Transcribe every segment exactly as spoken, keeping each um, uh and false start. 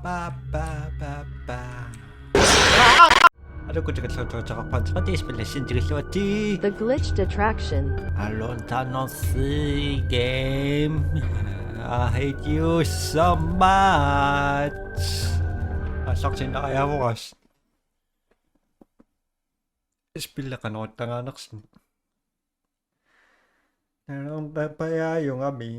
Ba, ba, ba, ba. Alukutikalluttuuteqarpaatiqatii spillassintigilluatii. The glitched attraction. Alon Thanos game. I hate you so much. Aallartinnaariaavoras. Spilli qanoq ittaraanersoq. Nalornarpajaajugami.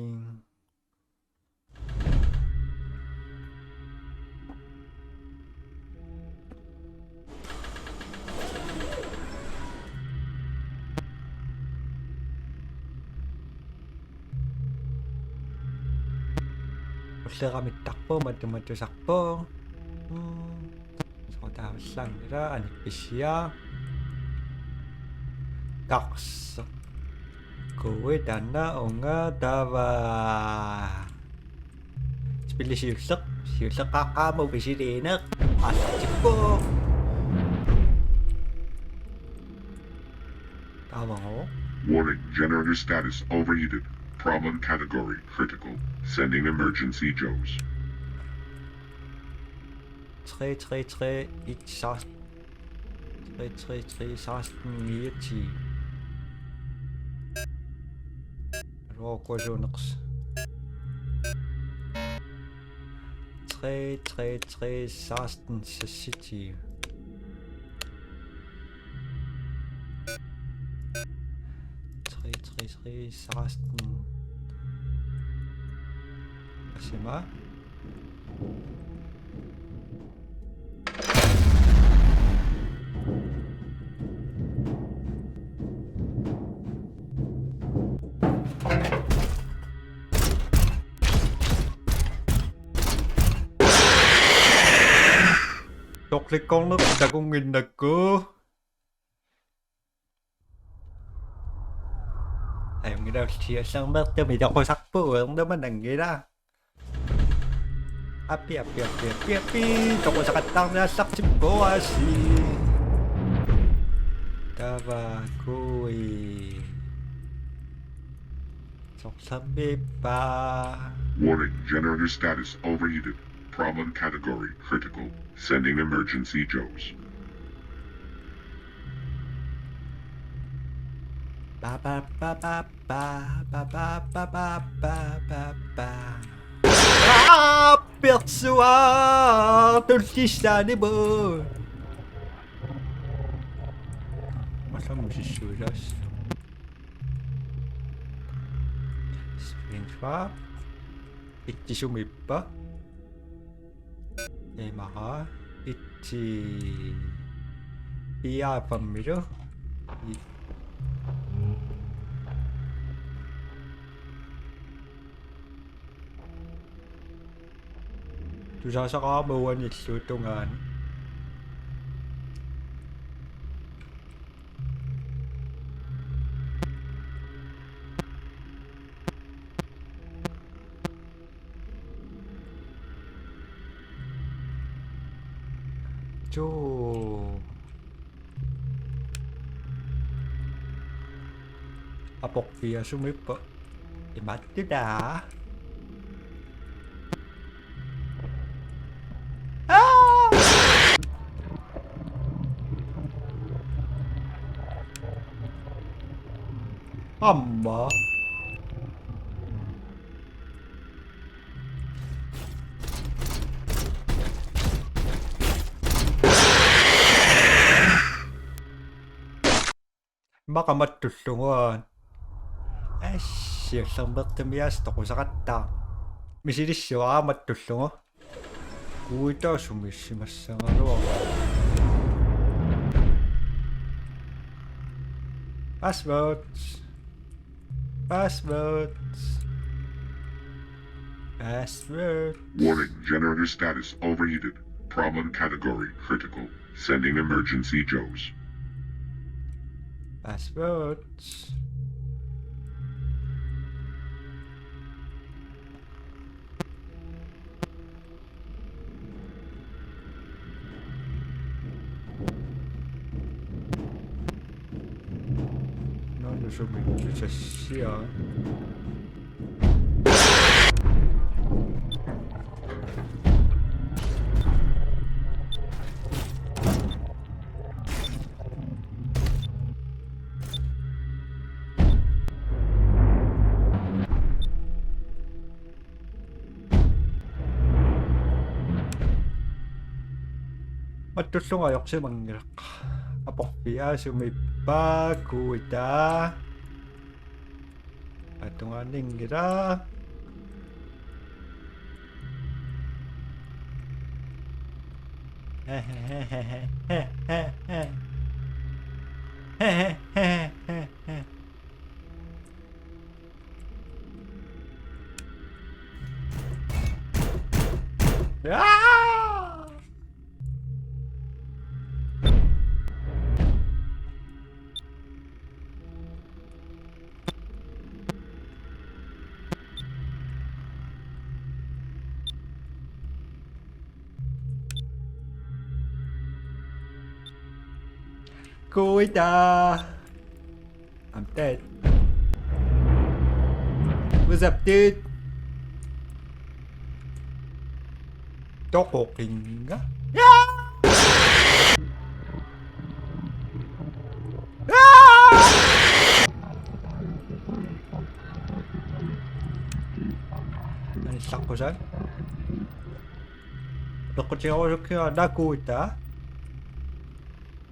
Ulleramittarpoq, matumatusarpoq. Mm. Soorlu taavallaanngilaq, anippisiaq. Karseq. Kui taanna uunga taava. Spilli siulleq, siulleqqaaqqaamut pisiliineq. Aallartippoq. Taava. Warning, generator status overheated. Problem category critical. Sending emergency Joes. Tre, tre, tre, et, seksten. Tre, tre, tre, seksten, niogtyve. Rokos. Tre, tre, tre, seksten, seksogtyve. Tre, tre, tre, seksten. Hvad siger mig? Toqlikkorneq takunnginnakku. Ajunngilaq, ulluinnarmik toqusarpugut, ernumananngilaq. Api, api, api, api, api, toqusaqattaarniallartippoq aasiit. Taava kui. Soorlu aamma ippa. Warning, generator status overheated. Problem category critical. Sending emergency Joes. Ba, ba, ba, ba, ba, ba, ba, ba, ba, ba, ba, ba. Aa, persuar, tullissaanimut. Massakkut sissuilaas. Springtrap. Ittisumippa. Imara. Itsi. Piaapammilu. I-, tusaasaqaama uanillu tungaani. Joo. Aporfiasumippa. Imaattutaa. Aa! Aamma. Immaqa mattullugu. Assi, ulluinnarmik toqusaqattaaq. Misilissuara mattullugu. Kuitaasumik issimassagaluarpoq. Passwords. Passwords. Password. Warning, generator status overheated. Problem category critical. Sending emergency Joes. Passwords. Nanu sumi pisassiaq. Mattullunga ajorsimanngilaq. Aporfia sumiippa kuita. Atungaanninngilaq. Kuita. I'm dead. What's up, dude? Toqoqinga. Anillaqqusaat. Toqqutigerusukkiga nakuuta.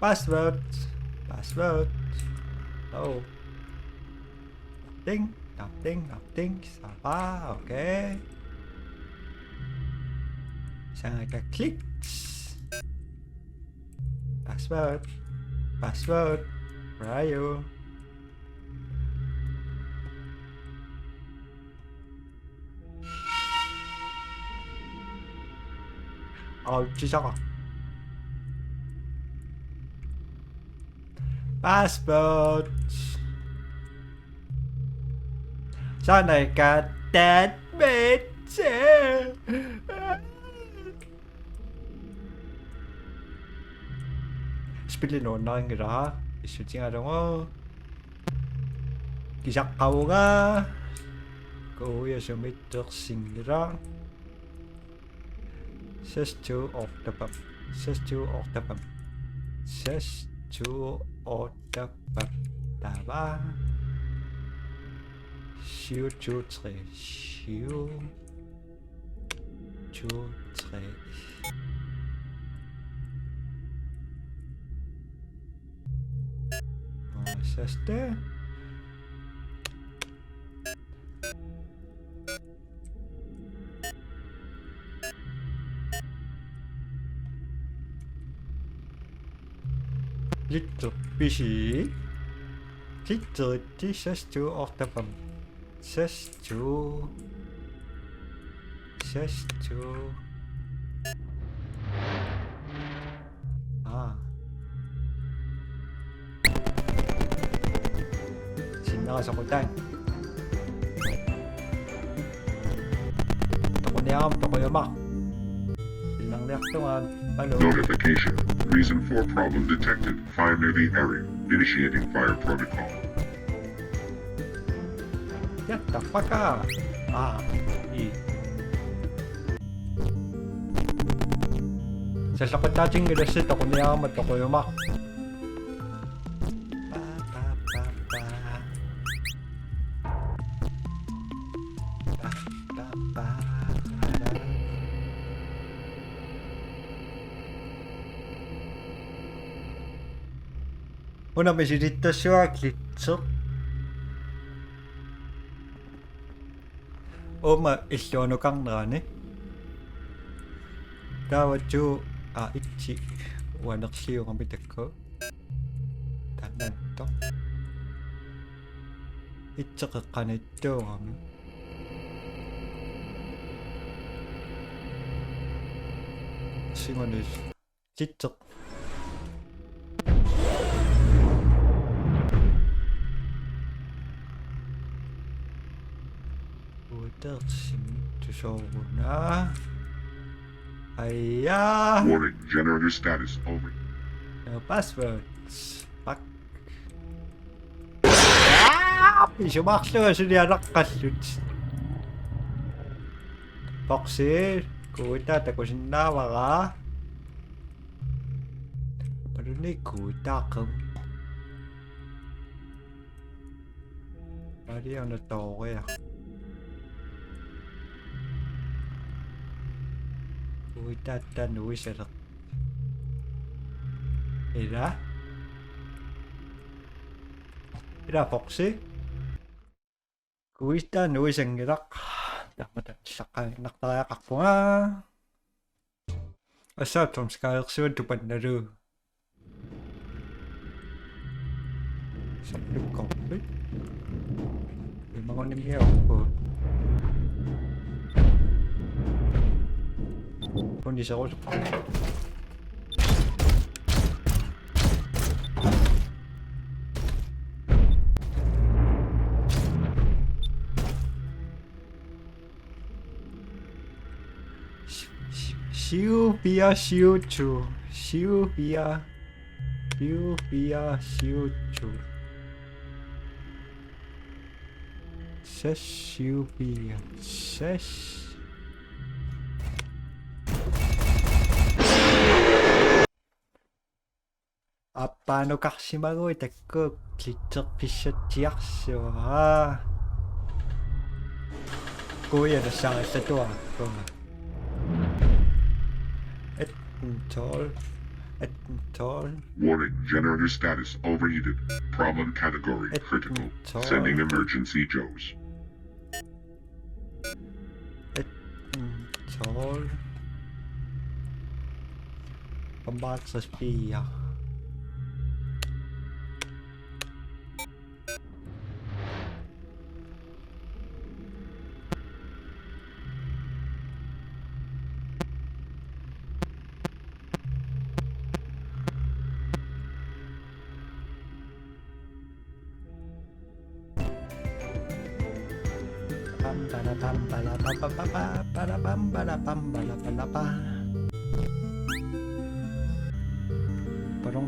Password. Password. Oh. Nothing, nothing, nothing. Ça va, okay. Sangaka clicks. Password. Password. Where are you? Autisaka. Passport. Sana ka tat metse. Spilli nuannarinngilaa, issutigalugu. Kisaqqavunga. Kuuja sumittorsinngilaa. Seks to otte fem. Seks to otte fem. Seks to otte fem. Der var syv to tre syv. To, tre. Og så der. Lidt busy. Lidt, det er seks to otte fem. Seks to. Seks to. Ah. Sinnera soqutaa. Toquniarama toqujumaarpoq. Sinnarniartunga. Aluu. Notification. Reason for problem detected. Fire near the area. Initiating fire protocol. Yattafaka. Ah, i. Sallaqqutaatinngilasi toquniarama toqujumaarpoq. Pa, pa, pa, pa. Pa, pa, pa, pa. Una misilittassavara Glitcher. Uuma illuanukarnerani. Taava to, a, itsi uanerliugami takku. Taannaattoq. Itseqeqqanittuugami. Singunis. Titseq. Utersim tusooruna. Aja. Warning, generator status over. No passwords. Fuck. Aa, isumaarlunga suli alaqqallutit. Boksi, kuutaa takusinnaavara. Paluni kuutaaqum. Paliana tooriaq. Kuutaa tanuisaleq. Ila. Ila Foxi. Kuista nuisanngilaq. Taamatut allaqqaannartariaqarpunga. Assaattum skaersivat tupannalu. Sorlukkorpit. Imagunimmiorpu. Uniserusukku. Siu fire siu to. Siu fire. Siu fire siu to. Seks siu fire. Seks. Appaanukarsimaguit takkua glitcherfissatsiarsuaq. Kuja nassaarissatuarpunga. Atten tolv. Atten tolv. Warning, generator status overheated. Problem category critical. Atten tolv. Sending emergency Joes. Atten tolv. Bombarders fire. Pam, para, pam, para, pa, pa, pa, pa, para, pam, para, pam, para, pa, pa, pa. Parang.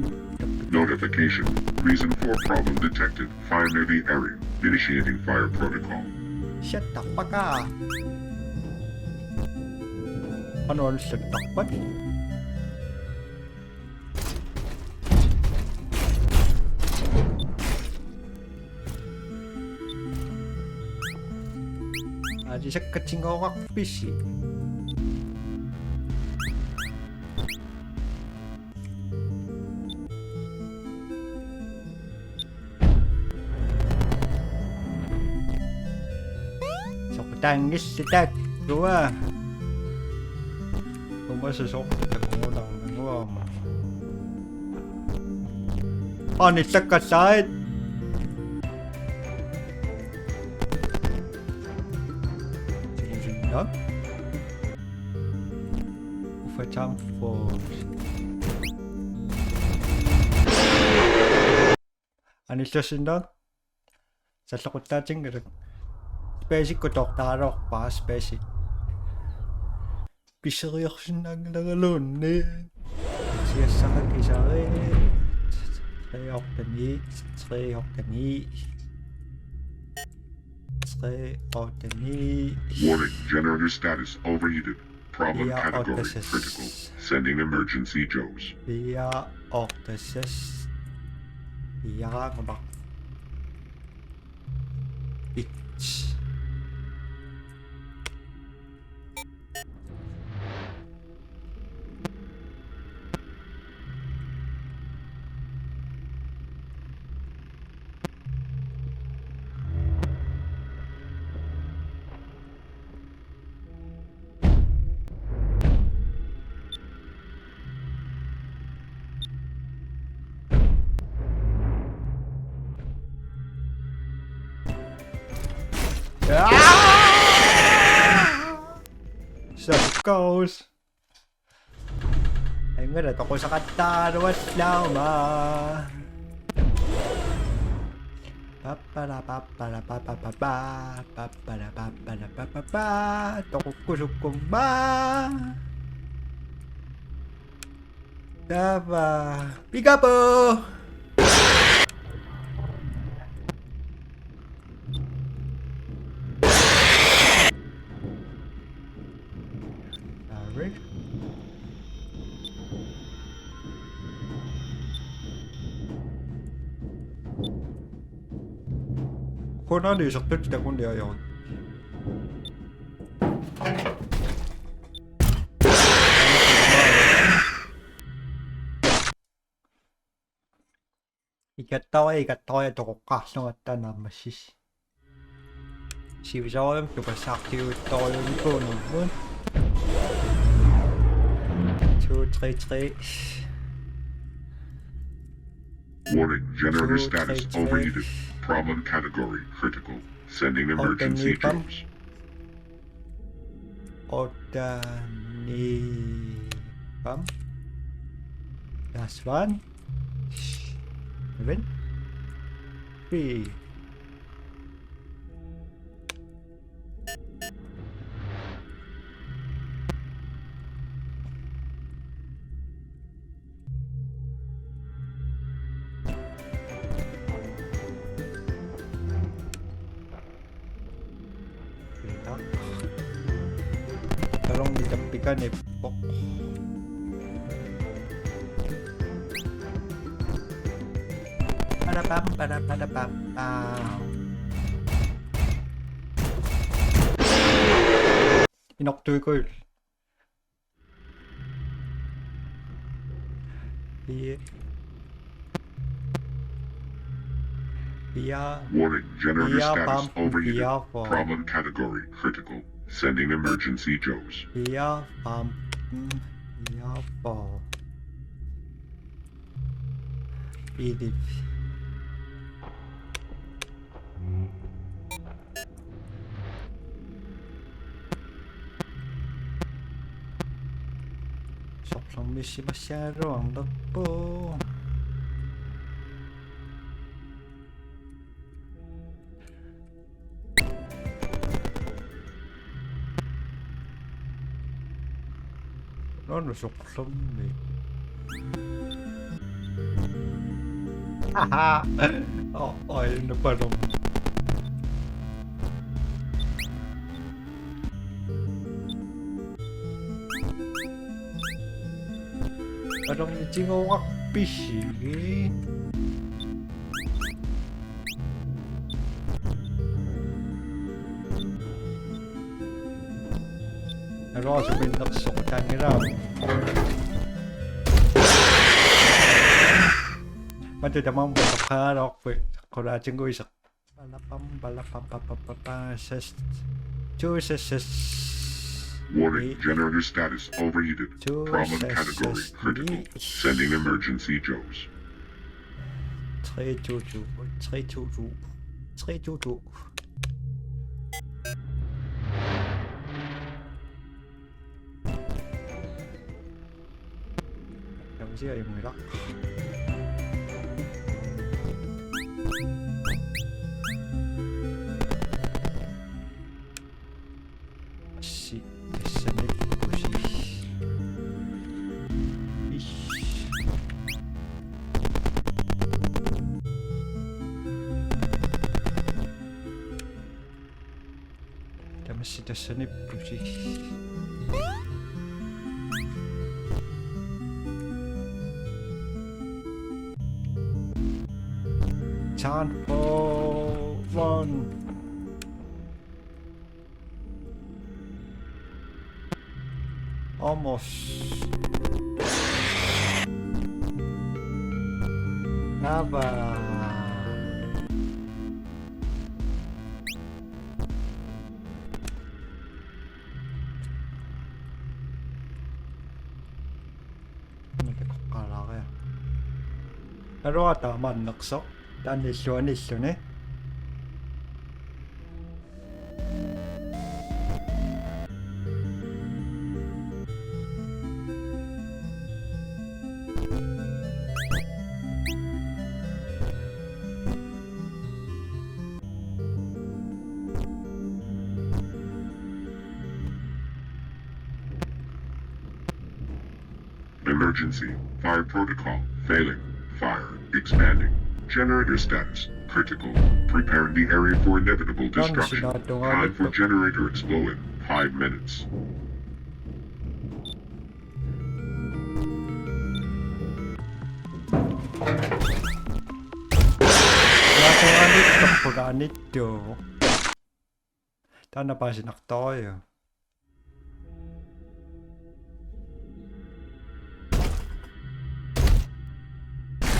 Notification. Reason for problem detected. Fire near the area. Initiating fire protocol. Shut the fuck up. Ano ang shut the fuck? Aa, isakkatinngooqarpisi? Soqutaanngillat taakkua. Uummassuk soqutaanngilaq. Anillakkallaat. Simusinna. Uffa Jump Force. Anillassinnaavoq. Salloquttaatinngilat. Space-ikkut toortaraluarpara space. Pisseriarsinnaanngilaaraluunniit. Siassaqakisari. Tre otte ni, tre otte ni. Tre otte ni. Warning, generator status overheated. Problem category critical. Sending emergency Joes. Fire otte seks. Fire otte seks. Sakkaus. Angala toqusaqattaaluallaaruma. Pappala, pappala, papapapa, pappala, pappala, papapa, toqukkusukkumma. Taava, pick up! Average. Kona ni sakta takun dia yon. Ikattavia, ikattavia toqoqqaarlunga taanna naammassissi. Sivisoorujummik tupassaartiuuttorujunikuunermut. Two three three. Warning, generator status overheated. Problem category critical. Sending emergency drones. Otte, ni, fem. That's one. Seven. Three. Tarongi tappikani. Padapam, padapam, padapam. Inortuikuil. Ia. Ia. Warning, generator status overheated. Problem category critical. Sending emergency drones. Ia, pam. Ia, pam. Idif. Sorlermissimassagaluarnerpoq. Nanu sorlermi. Aha. Oh, oh, in the bottom. Bottom ni tingoqarpisi. Naluara suminnersoq taanngilaq. Matu tamaammat qaalaarput qulaatinguiseq. Balapam, balapam, pa, pa, pa, pa, ses-, two ses-, ses-, Warning, generator status overheated. Problem category critical. Sending emergency drones. Three two two, three two two, three two two. Takusiaq immirak. Assi, tassani pusi. Ish. Tamassi tassani pusi. Time for one. Almost. Nava. Nika koqqalaria. Naluara taamaannersoq. Taanna illuanni illuni. Emergency. Fire protocol failing. Fire expanding. Generator status critical. Prepare the area for inevitable destruction. Time for generator explode. Five minutes. Naatoranittoq pulaanittuuvoq. Taanna paasinartorujuk.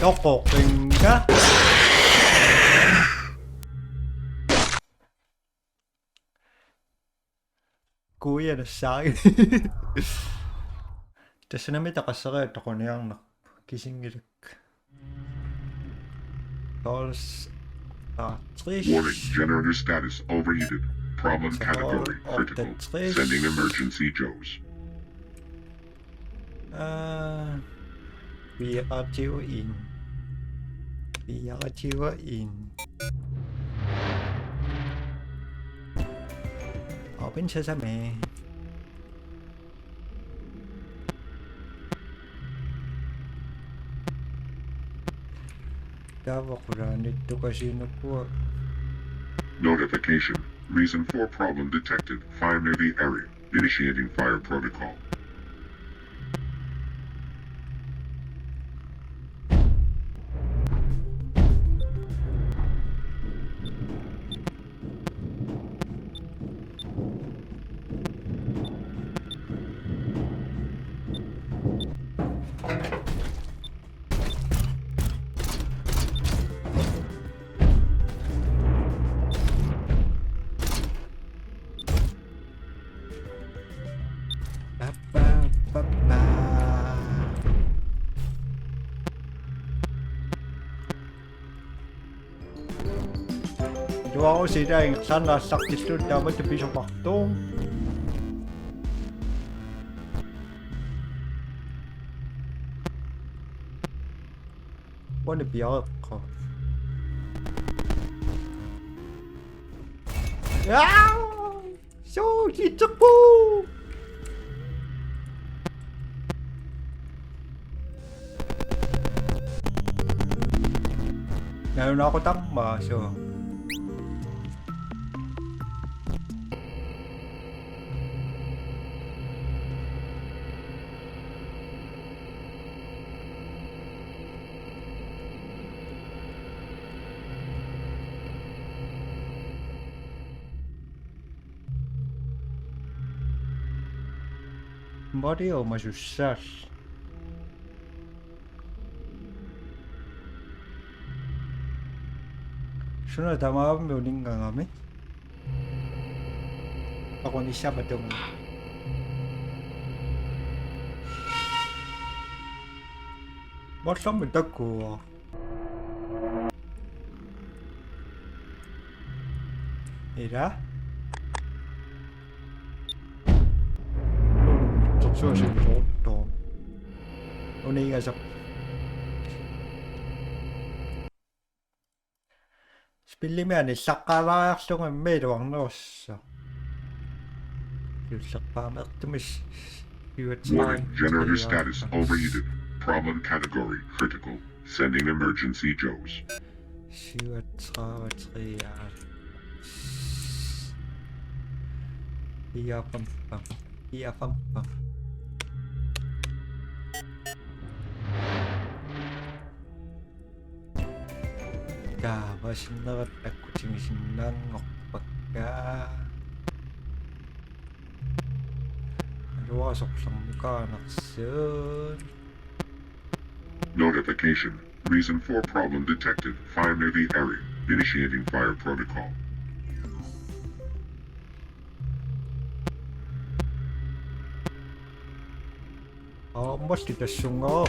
Toqoqin. Ka? Kuianassaaq. Tassunami taqasseriartoq quniarneq kisinngilaq. Tolv. Warning, generator status overheated. Problem category critical. Sending emergency Joes. Ah, fireogtyve en. Fireogtyve en. Open Sesame. Taava qulaaniittukasiinnukua. Notification. Reason for problem detected. Fire near the area. Initiating fire protocol. Tuarusi taanna aallartillugu taamatut pisoqartoq. Uani piareeqqaaq. Aa! Suu, kiitserpuu! Nalunaaqutaq aamma, suu. Mario masussal. Suna tamaavimmi uninngagami? Aqunissaamatunga. Mallormi takuuk. Ila? Torsuusiusoortoq. Uninngasaq. Spillimi anillaqqaalaariarlunga immaqa iluarnerussooq. Siullerpaamik ertumis. Warning, generator status overheated. Problem category critical. Sending emergency Joes. Syvogtredive, tre. Fire, fem, fem. Fire, fem, fem. Taava sinnera takkutigisinnaanngorpakka. Aluasorlermu kaanarsuut. Notification. Reason for problem detected. Fire near the area. Initiating fire protocol. Aammalli tassunga.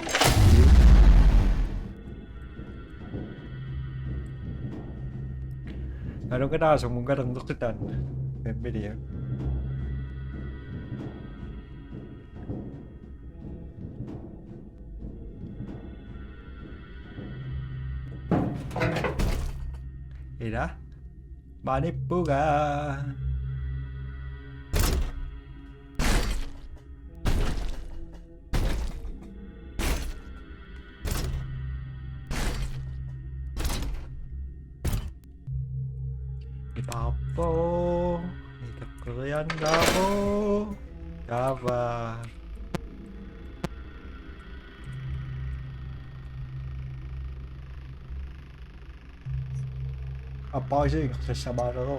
Alukataasumungkalernertitaan. Familia. Ila. Manippuga. Ipaappo. Itaqqeriannaavo. Taava. Appaasiin tassamaalero.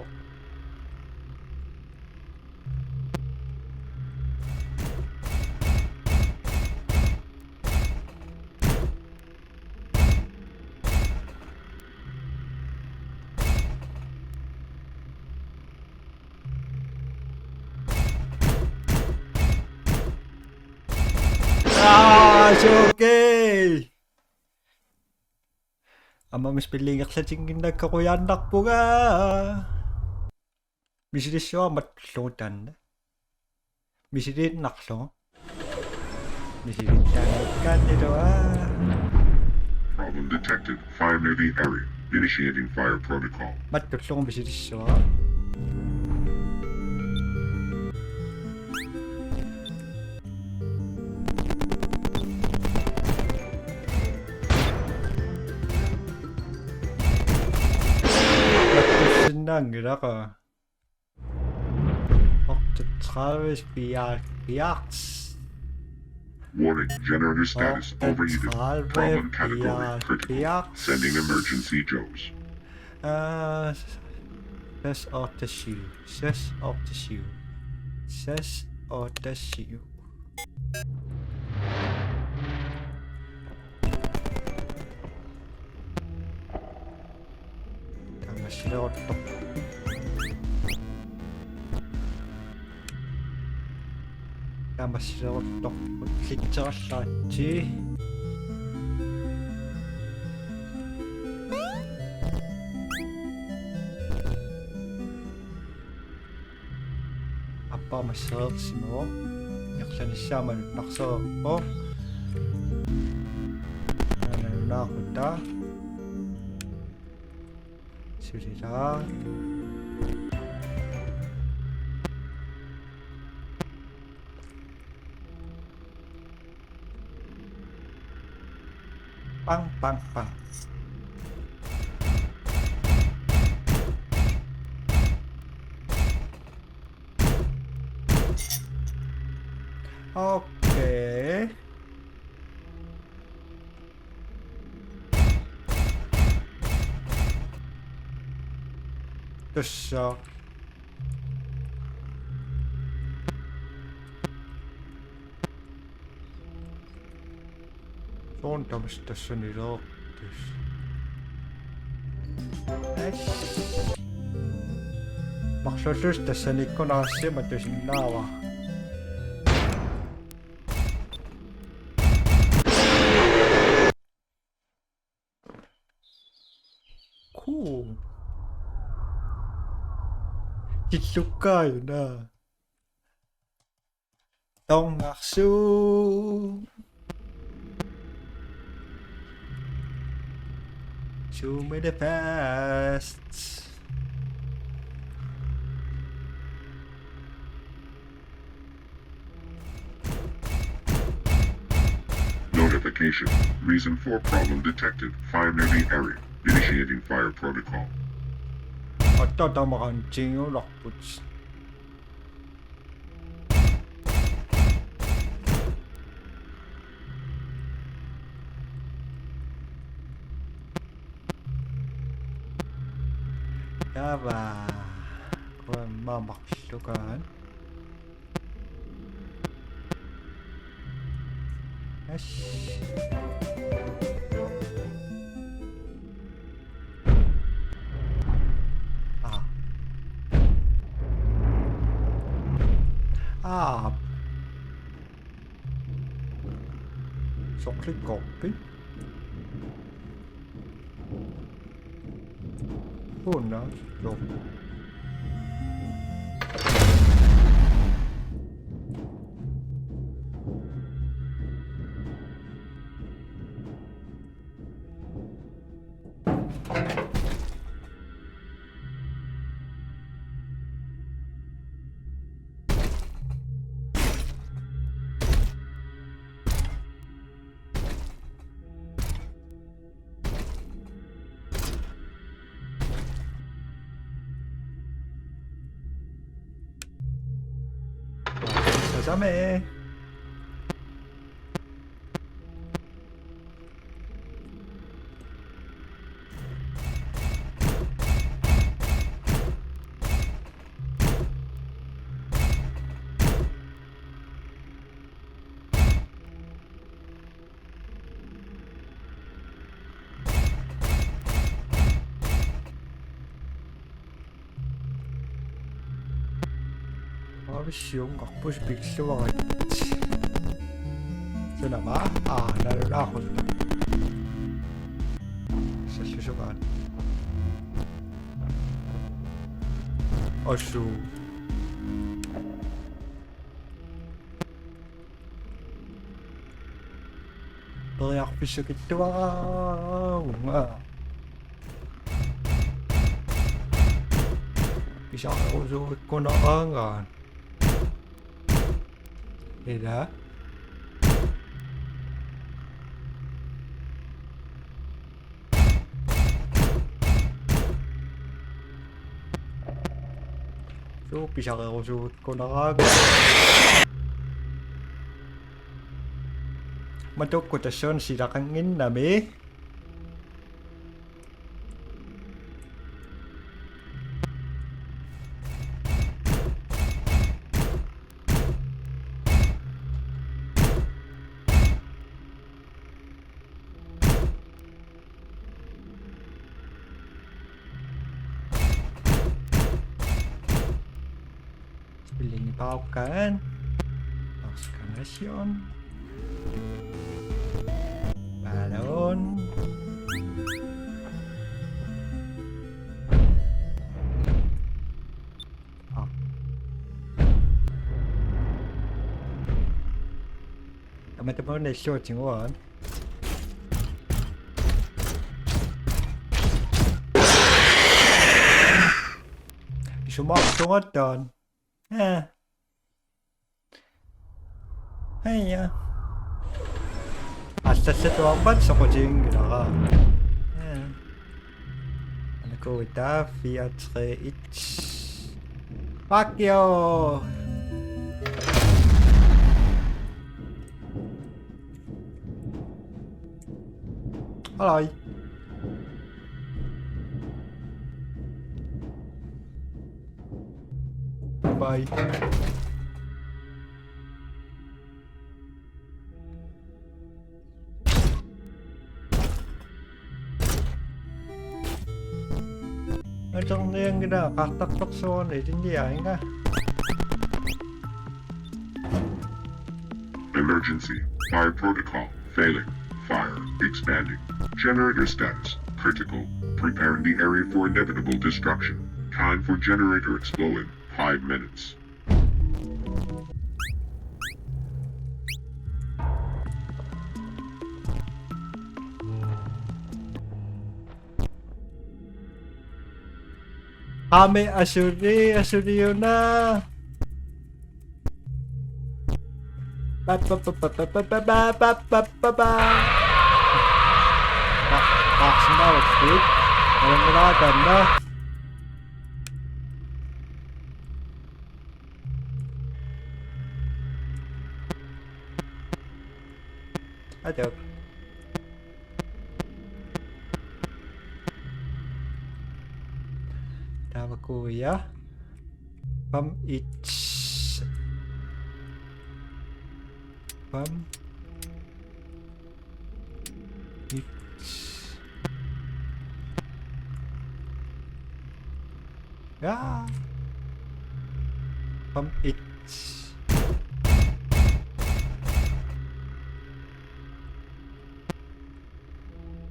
Asukei. Aamma spilli ingerlatinnginnakku qujanarpunga. Misilissuara matullugu taanna. Misiliinnarlugu. Misilittaanngikkaannilu aa. Problem detected. Fire near the area. Initiating fire protocol. Matullugu misilissuara. Mattussinnaanngilaq aa. Otteogtredive fireoghalvfjerds. Warning, generator status overheated. Problem category critical. Sending emergency Joes. Øh, seks otte syv. Seks otte syv. Seks otte syv. Taamaasileruttorpoq. Taamaasileruttorpoq. Glitcherallaratsi. Aappaa massareersimavoq. Ingerlanissaa malunnarsereerpoq. Aana nunaaqutaa. Sulilaa. Pang, pang, pang. Okay. Tassa. Soorlu tamassi tassaniilertussaq. Ash. Marluullusi tassaniikkunarassi matusinnaavara. Cool. Killukkaajuna. Torngarsuup. Suumile fast. Notification. Reason for problem detected. Fire near the area. Initiating fire protocol. Atta tamarantigularput. Taava. Kuamma marlukaat. Yes. Aa. Aa. Soqlikkorpi. Una, no. Sasame. Aavisiungarput pilluarit. Tunama. Aa, nalunaaquttaq. Sallusukaat. Osu. Periarfissakitsuaraavunga. Pisaarusuukkunaraangaan. Ila. Suu pisarerusuukkunaraangaa. Matukkut tassuuna silaqannginnami. Spillingi paukan. Pauskanasion. Balon. Ah. Tamatama illuatinguaan. Isumaqartungattaarn. Aa. Heija. Assassetuarpat soqutiginngilara. Aa. Anakuuta fire tre et. Fuck you. Hallo. Bye. Atornianngilaq, qartartorsuarni ilinniaringa. Emergency. Fire protocol. Failing. Fire. Expanding. Generator status. Critical. Preparing the area for inevitable destruction. Time for generator explode. Five minutes. Qami asuli, asuliuna. Ba, ba, ba, ba. Ba, ba, ba. Ajo. Taava kuuja. Fem et. Fem et. Ja. Fem et.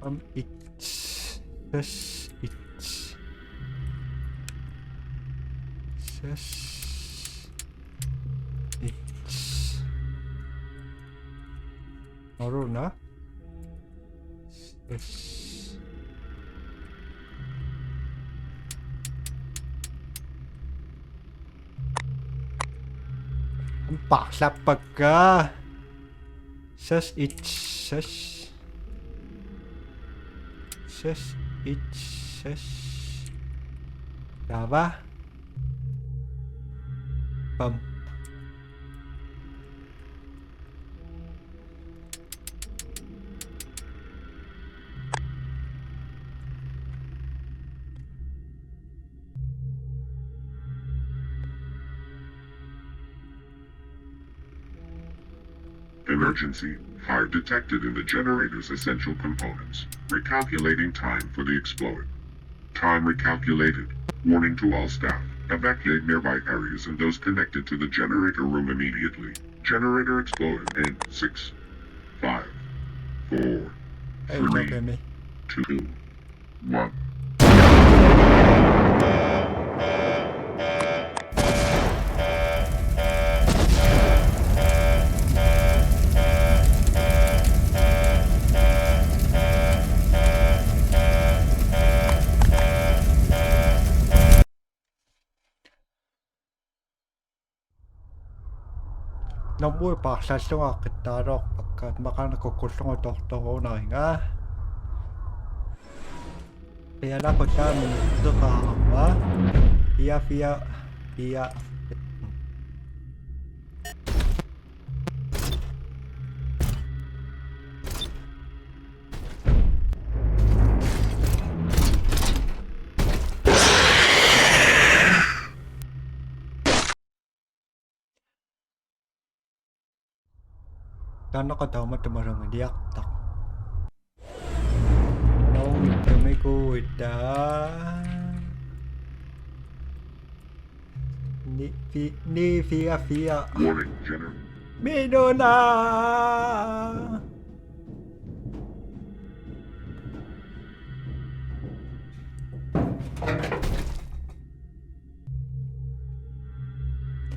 Fem et. Seks et. Seks et. Aruna. Seks. Paarlappakka. Seks et, seks. Seks et, seks. Taava. Fem. Emergency. Fire detected in the generator's essential components. Recalculating time for the explode. Time recalculated. Warning to all staff. Evacuate nearby areas and those connected to the generator room immediately. Generator exploded in six, Three, two, one. Normu paarlallunga qittaaluarpakka, maqaana kukkullugu tortoruunaringa. Pialaqutaami teqaarama. Ia, fia, fia. Taanna qataama tamarangiliartaq. Naungittumikuuitta. Ni, fi, ni, fia, fia. Warning, Jenner. Minuna.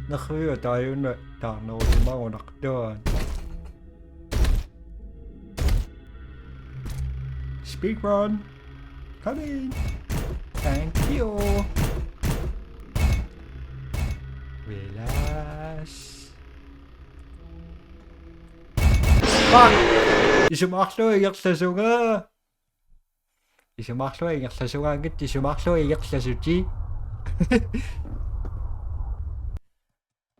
Nerviup ataajuna taarnerusimagunartuaat. Speed run. Come in. Thank you. Relax. Fuck. Isumaqarlunga ingerlasunga. Isumaqarlunga ingerlasungaanngitsoq, isumaqarlunga ingerlasutit.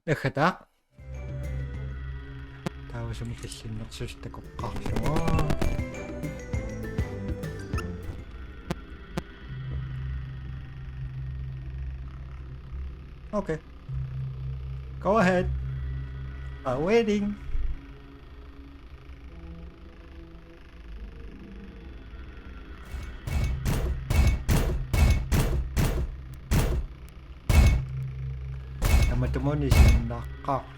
Naggataq. Taava sumut illinnersusi takoqqaarlugu. Okay. Go ahead. I'm waiting. Tamatumuuna isiginnaarlugu.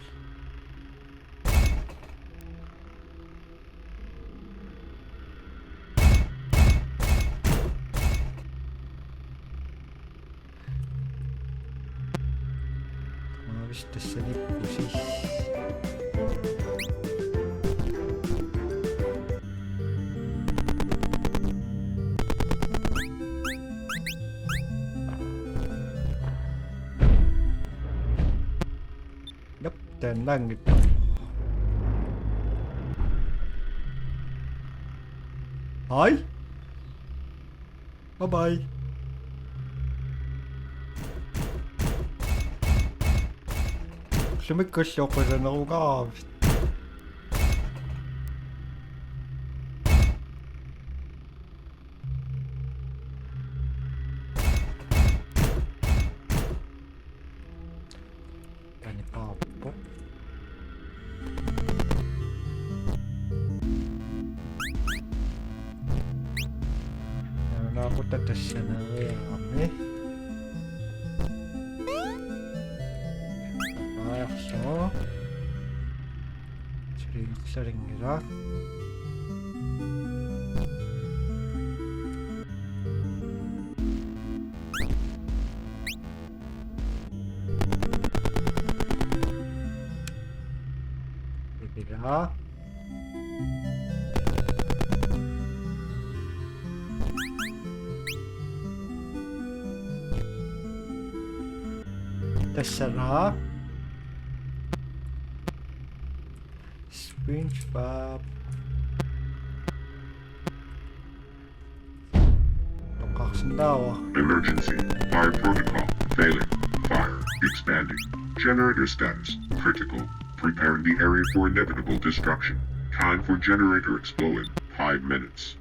Maavissaq tassaniippusi. Jap, taannaanngitsoq. Ai. Bye bye. Sumiikkullu oqilanerugaavit. Taanna paappoq. Nalunaaqutaq tassaniiviarami. Aarso. Suliinnarsarinngilaq. Ipira. Tassara. SpongeBob. Toqqarsinnaavara. Emergency. Fire protocol. Failing. Fire. Expanding. Generator status. Critical. Preparing the area for inevitable destruction. Time for generator explode. Five minutes.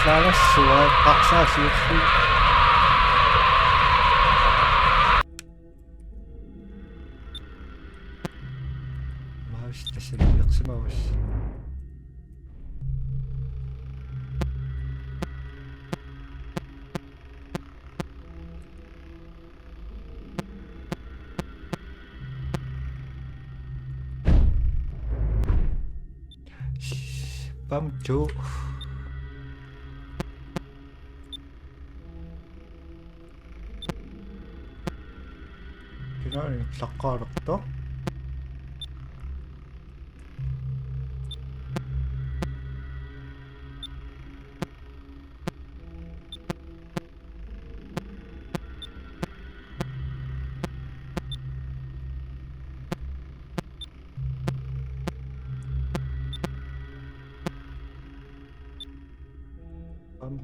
Taarassuaq eqqarsaatigalugu. Maus tassanilersimavas. Bam to. Kinaani laqqaalertoq. Bam.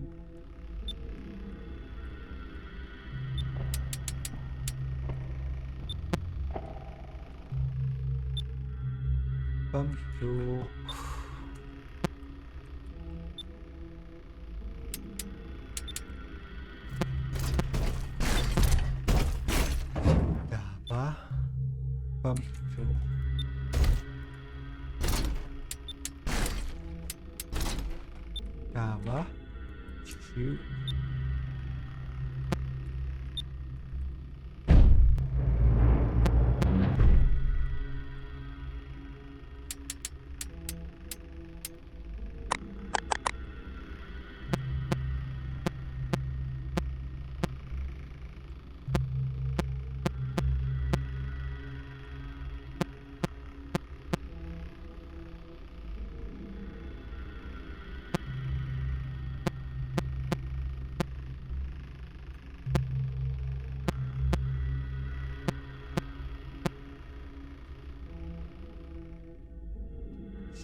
Bam to. Taava. Bam to. Taava. Shoot.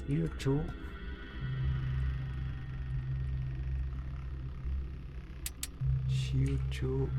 Siutu. Siutu.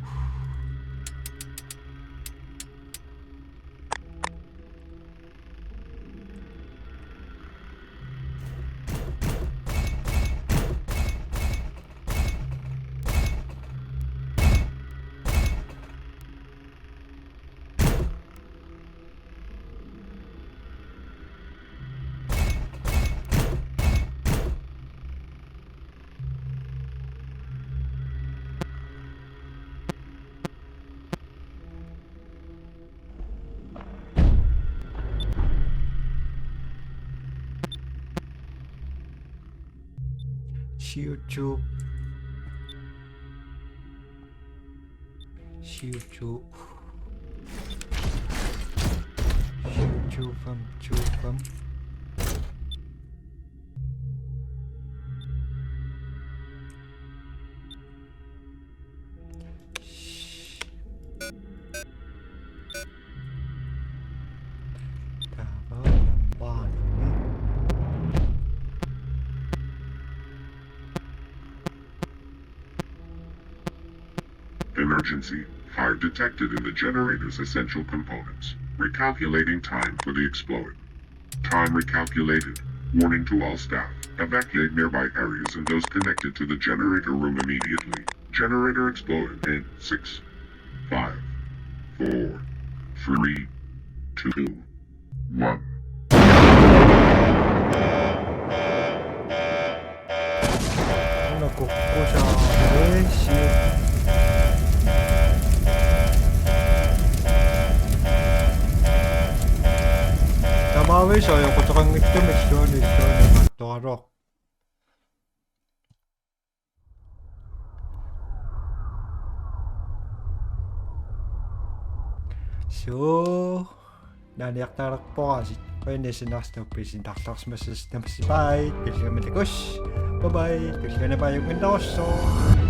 Siutu. Siutu. Siutu fam, tu fam. Taava lampaanni. Emergency. Fire detected in the generator's essential components. Recalculating time for the explode. Time recalculated. Warning to all staff. Evacuate nearby areas and those connected to the generator room immediately. Generator exploded in six, five, four, three, two, one. Una kukkusaarisi. Tamaavisa ajoquteqanngitsumik illuani illuani mattoraluaq. Suu, naaniartalerporaasi. Qujanaq sinnerlutit, uppisintarlarsimassasi tamassi. Bye. Tulliani takuss. Bye bye. Tulliani paajunngitsoq.